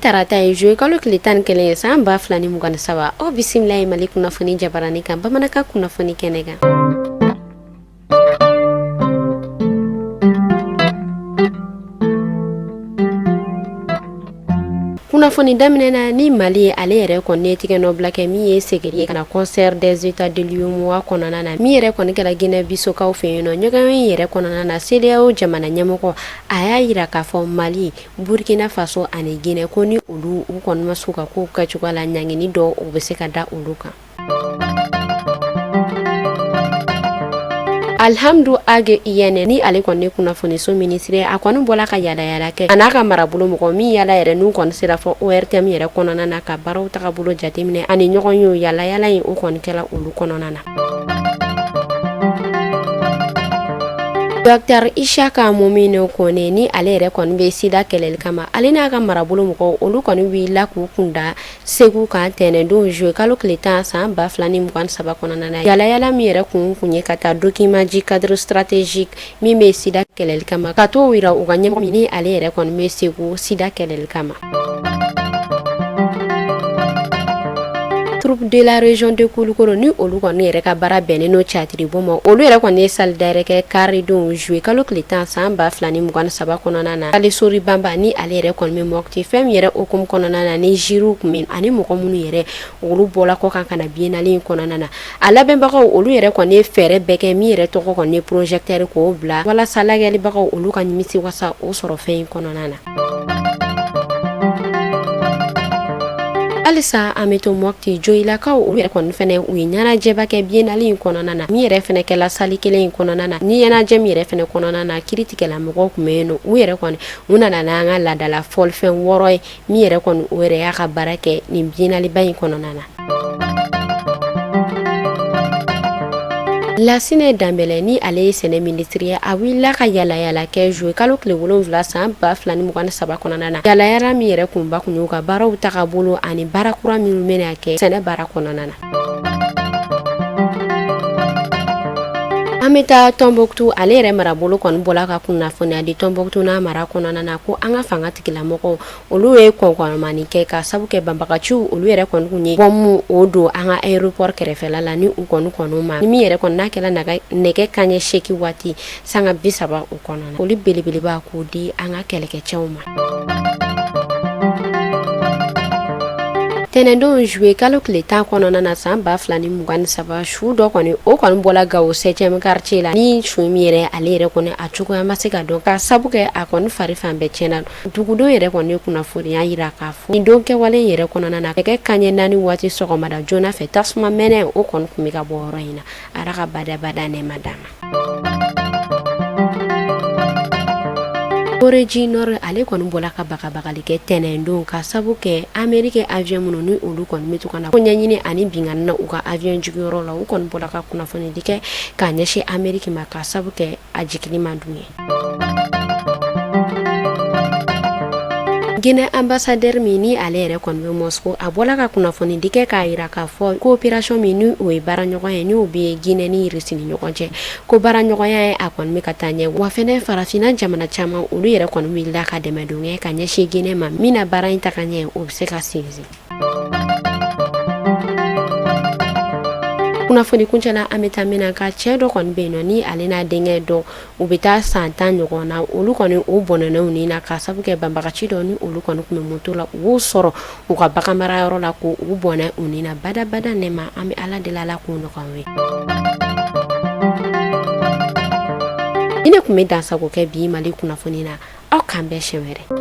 tarata ye, juillet kalo tile 11 ye, san 2023. Aw bisimila ye Mali kunnafoni jabarani kan, bamanankan kunnafoni kɛnɛ kan. Kunnafoni daminɛ na ni Mali ye, ale yɛrɛ kɔni ye tigɛnɔbila kɛ min ye segin ye ka na Concert des États de l'UEMOA kɔnɔna na, min yɛrɛ kɔni kɛra Guinée Bissaukaw fɛ yen nɔ. Ɲɔgɔnye yɛrɛ kɔnɔna na, CEDEAO jamana ɲɛmɔgɔ a y'a jira k'a fɔ Mali, Burkina Faso ani Guinée, ko ni olu u kɔni ma s'u ka kow kɛcogoya la, ɲangini dɔ o bɛ se ka da olu kan. Alhamdu Ag Iyene, ni ale kɔni kunnafoniso minisiri, a kɔni bɔla ka yaalayaala kɛ a n'a ka marabolo mɔgɔ min yaala yɛrɛ n'u kɔni sera fɔ ORTM yɛrɛ kɔnɔna na ka baaraw tagabolo jateminɛ ani ɲɔgɔn ye. Yaalayaala in o kɔni kɛla olu kɔnɔna na. Docteur Isaka Mumini Kone, ni ale yɛrɛ kɔni bɛ sida kɛlɛli kama, ale n'a ka marabolo mɔgɔw, olu kɔni wulila k'u kunda Segu kan tɛnɛndon juillet kalo tile 10 san 2023 kɔnɔna na. Yaalayaala min yɛrɛ kun ye ka taa document di cadre stratégique min bɛ sida kɛlɛli kama, ka t'o jira u ka ɲɛmɔgɔ min ni ale yɛrɛ kɔni bɛ Segu sida kɛlɛli kama. Troupe de la région de Kulukoro, ni olu kɔni yɛrɛ ka baara bɛnnen n'o théâtre bɔ ma, olu yɛrɛ kɔni ye salle dayɛlɛ kɛ karidon juillet kalo tile 10 san 2023 kɔnɔna na. Ale Sori Banba, ni ale yɛrɛ kɔni bɛ Mɔti, fɛn min yɛrɛ hukumu kɔnɔna na, ni juryw tun bɛ ani mɔgɔ minnu yɛrɛ olu bɔla kɔ kan ka na biennale in kɔnɔna na, a labɛnbagaw olu yɛrɛ kɔni ye fɛɛrɛ bɛɛ kɛ min yɛrɛ tɔgɔ kɔni ye projecteur k'o bila walasa lajɛlibagaw olu ka nimisi wasa o sɔrɔ fɛn in kɔnɔna na. Halisa an bɛ to Mɔti, Joyilakaw olu yɛrɛ kɔni fɛnɛ u ye ɲɛnajɛba kɛ biennale in kɔnɔna na, min yɛrɛ fɛnɛ kɛla salle kelen in kɔnɔna na. Ni ɲɛnajɛ min yɛrɛ fɛnɛ kɔnɔna na, kiritigɛla mɔgɔw tun bɛ yen nɔ, u yɛrɛ kɔni u nana n'an ka laadala fɔlifɛn 6 ye, min yɛrɛ kɔni o yɛrɛ y'a ka baara kɛ nin biennaleba in kɔnɔna na. Lasinɛ Danbɛlɛ, ni ale ye sɛnɛ minisiri ye, a wulila ka yaalayaala kɛ juillet kalo tile 7 san 2023 kɔnɔna na. Yaalayaala min yɛrɛ kunba kun y'u ka baaraw tagabolo ani baara kura minnu bɛna kɛ sɛnɛ baara kɔnɔna na. An bɛ taa Tɔnbɔkutu. Ale yɛrɛ marabolo kɔni bɔla ka kunnafoniya di Tɔnbɔkutu n'a mara kɔnɔna na ko an ka fanga tigilamɔgɔw olu ye kɔnkɔnɔmani kɛ ka sabu kɛ banbagaciw olu yɛrɛ kɔni kun ye bɔmu o don an ka aéroport kɛrɛfɛla la, ni u kɔni kɔnɔ ma ni min yɛrɛ kɔni n'a kɛra nɛgɛ kanɲɛ 8 waati sanga 30 o kɔnɔna. Foli belebeleba k'o di an ka kɛlɛkɛcɛw ma. Tɛnɛndon juillet kalo tile 10 kɔnɔna na san 2023, su dɔ kɔni o kɔni bɔla Gawo 7e quartier la, ni su min yɛrɛ ale yɛrɛ kɔni a cogoya ma se ka dɔn ka sabu kɛ a kɔni fari fan bɛɛ tiɲɛna. Dugudenw yɛrɛ kɔni ye kunnafoniya jira k'a fɔ nin don kɛwale yɛrɛ kɔnɔna na, nɛgɛ kanɲɛ 4 waati sɔgɔmada joona fɛ, tasuma mɛnɛ o kɔni tun bɛ ka bɔ yɔrɔ in na. Ala ka badabada nɛɛma d'an ma. Corée du Nord, ale kɔni bɔla ka bagabagali kɛ tɛnɛndon ka sabu kɛ Ameriki avion minnu ni olu kɔni bɛ to ka na ko ɲɛɲini ani binkanni na u ka avion jigiyɔrɔ la. U kɔni bɔla ka kunnafonidi kɛ k'a ɲɛsin Ameriki ma ka sabu kɛ a jiginni man d'u ye. Guinée ambassadeur min ni ale yɛrɛ kɔni bɛ Moscou, a bɔla ka kunnafonidi kɛ k'a jira k'a fɔ coopération min ni o ye baaraɲɔgɔn ye, n'o bɛ Guinée ni Russie ni ɲɔgɔn cɛ, ko baaraɲɔgɔnya ye a kɔni bɛ ka taa ɲɛ. Wa fɛnɛ farafinna jamana caman olu yɛrɛ kɔni wulila ka dɛmɛ don kɛ ka ɲɛsin Guinée ma, min na baara in taga ɲɛ o bɛ se ka sinsin. Kunnafoni kuncɛla, an bɛ taa min na, ka cɛ dɔ kɔni bɛ yen nɔ, ni ale n'a denkɛ dɔ u bɛ taa san 10 ɲɔgɔn na, olu kɔni u bɔnɛna u ni na ka sabu kɛ banbagaci dɔ ni olu kɔni tun bɛ moto la, u y'u sɔrɔ u ka bagan marayɔrɔ la ko u bɔnɛ u ni na. Badabada nɛma, an bɛ Ala deli, Ala k'o nɔgɔya ye. Ni ne tun bɛ dansago kɛ bi Mali kunnafoni na, aw k'an bɛn siɲɛ wɛrɛ.